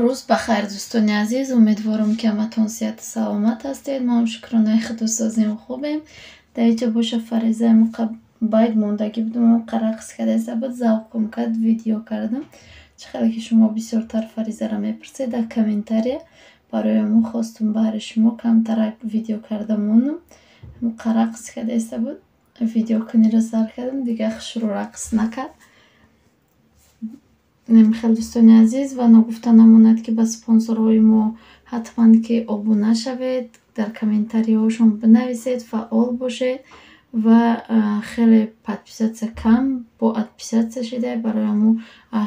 Рӯз ба хайр, дӯстони азиз. Умедворам, ки ҳаматон сиҳату саломат ҳастед. Мо ҳам шукронаи худо созем, хубем. Дар инҷа боша Фаризаи муқа байд мондагӣ будум, муқа рақс кардаиста буд, завқум кард, видео кардам. Чӣ хеле ки шумо бисёртар Фаризаро мепурсед дар комментария, барои ҳамон хостум баҳри шумо камтарак видео карда монам. Муқа рақс кардаиста буд, видеокуниро сар кардам, дигар хушрӯ рақс накард. Хеле, дӯстони азиз, ва ногуфта намонад, ки ба спонсорҳои мо ҳатман ки обуна шавед, дар комментариҳошон бинависед, фаъол бошед ва хеле подписаться кам бо отписаться шида. Барои ҳамон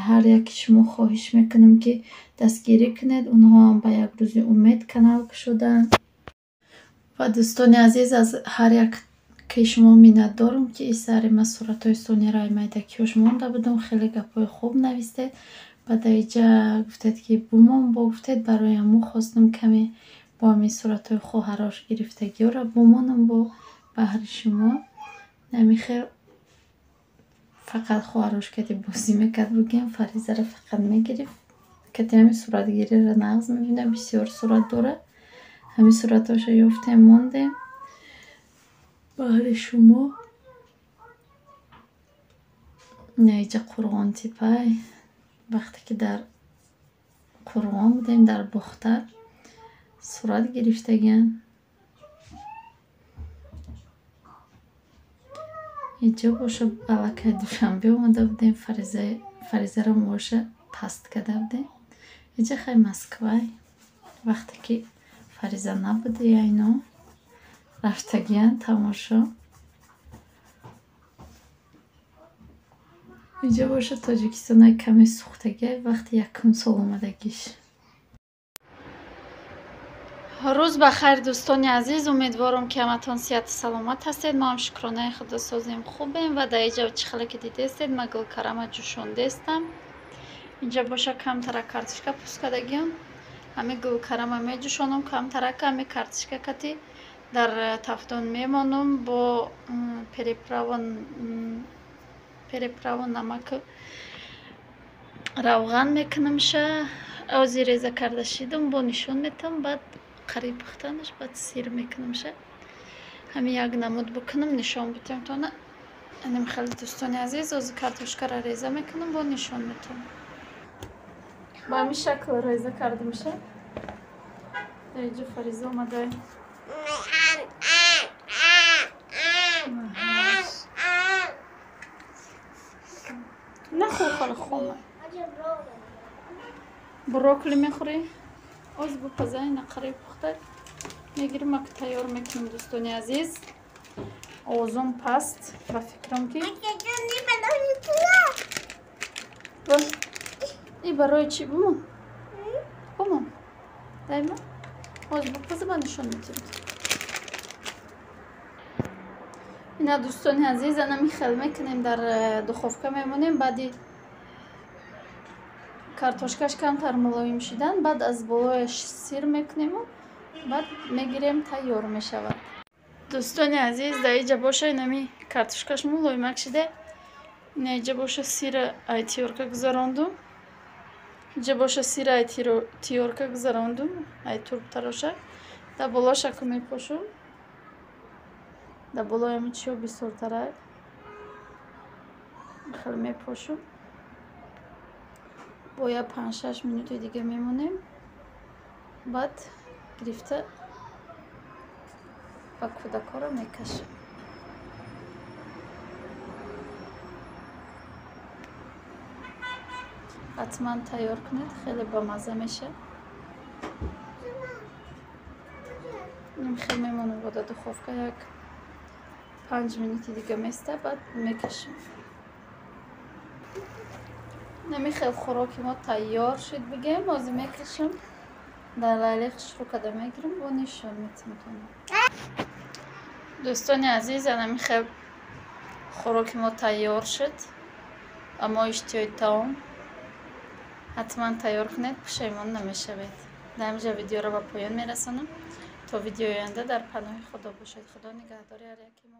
ҳар яки шумо хоҳиш мекунам, ки дастгирӣ кунед. Онҳоам ба як рӯзи умед канал кушодаанд. Ва, дӯстони азиз, аз ҳар яке шумо миннатдорам, ки сари ма суратҳои Сонираи майдакиҳош монда будам, хеле гапҳои хуб навистед. Ба даиҷа гуфтед, ки бумон, бо гуфтед, барои ҳамон хостам каме бо ҳамин суратҳои хоҳарош гирифтагиҳоро бумонам бо баҳри шумо. Ҳамин хел фақат хоҳарош кати бозӣ мекард, бигӯем, Фаризаро фақат мегирифт. Кати ҳамин суратгириро нағз мебинам, бисёр сурат дорад. Ҳамин суратҳошо ёфтем, мондем баҳри шумо. Инаиҷа Қурғонтипай, вақте ки дар Қурғон будем, дар Бохтар сурат гирифтагианд. Инҷо боша аллакай Душанбе омада будем, Фаризаро боша паст карда будем. Инҷа хай Москвай, вақте ки Фариза набуд, яйно рафтагианд тамошо. Инҷо боша Тоҷикистонай каме сӯхтагиай, вақти якум сол омадагиш. Рӯз ба хайр, дӯстони азиз. Умедворам, ки ҳаматон сиҳату саломат ҳастед. Мо ҳам шукронаи худо созем, хубем. Ва дар инҷа чӣ хеле ки дидестед, ма гулкарама ҷӯшондестам. Инҷа боша камтара картошка пӯст кардагиам. Ҳамин гулкарама меҷӯшонам камтарака, ҳамин картошка кати дар тафдон мемонам, бо переправу намаку равған мекунамша. Ози реза карда шидам, бо нишон метам, баъд қариб пухтанаш, баъд сир мекунамша. Ҳамин як намуд бикунам, нишон битем тона. Анем хеле, дӯстони азиз, ози картошкаро реза мекунам, бо нишон метам. Ба ҳамин шакл реза кардамша. Дар инҷо Фариза омада. Нахӯр, хола, хома. Брокколи мехӯрӣ? Оз бипаза, ина қариб пухта. Мегирим, ак тайёр мекунем, дӯстони азиз. Овозум паст, ба фикрам ки. И барои чӣ бумон? Бумон. Дайма. Оз бипаза, ба нишон метем. Ина, дӯстони азиз, ана михел мекунем, дар духовка мемонем, баъди картошкаш камтар мулоим шидан, баъд аз болояш сир мекунему, баъд мегирем, тайёр мешавад. Дӯстони азиз, дар иҷа боша инами картошкаш мулоимак шида. Ина иҷа боша сира ай тёрка гузарондум. Иҷа боша сира ай тёрка гузарондум, ай турбтарошак. Дар болошаку мепошум. Дар болои ҳамин чиҳо бисёртарак хеле мепошум. Бо як 5-6 минути дига мемонем, баъд гирифта ба кӯдакҳоро мекашем. Ҳатман тайёр кунед, хеле бамазза мешавад. Хел мемонам бо дар духовка, як 5 минути дига места, баъд мекашем. Нами хел хӯроки мо тайёр шуд, бигем, ҳозир мекашам. Дар лайле хушрӯ карда мегирам, бо нишон метам. Дӯстони азиз, анами хел хӯроки мо тайёр шуд ва мо иштиҳои таом. Ҳатман тайёр кунед, пушаймон намешавед. Дар ҳаминҷа видеоро ба поён мерасонам. То видеои оянда дар паноҳи Худо бошед. Худо нигаҳдори ҳар яки мо.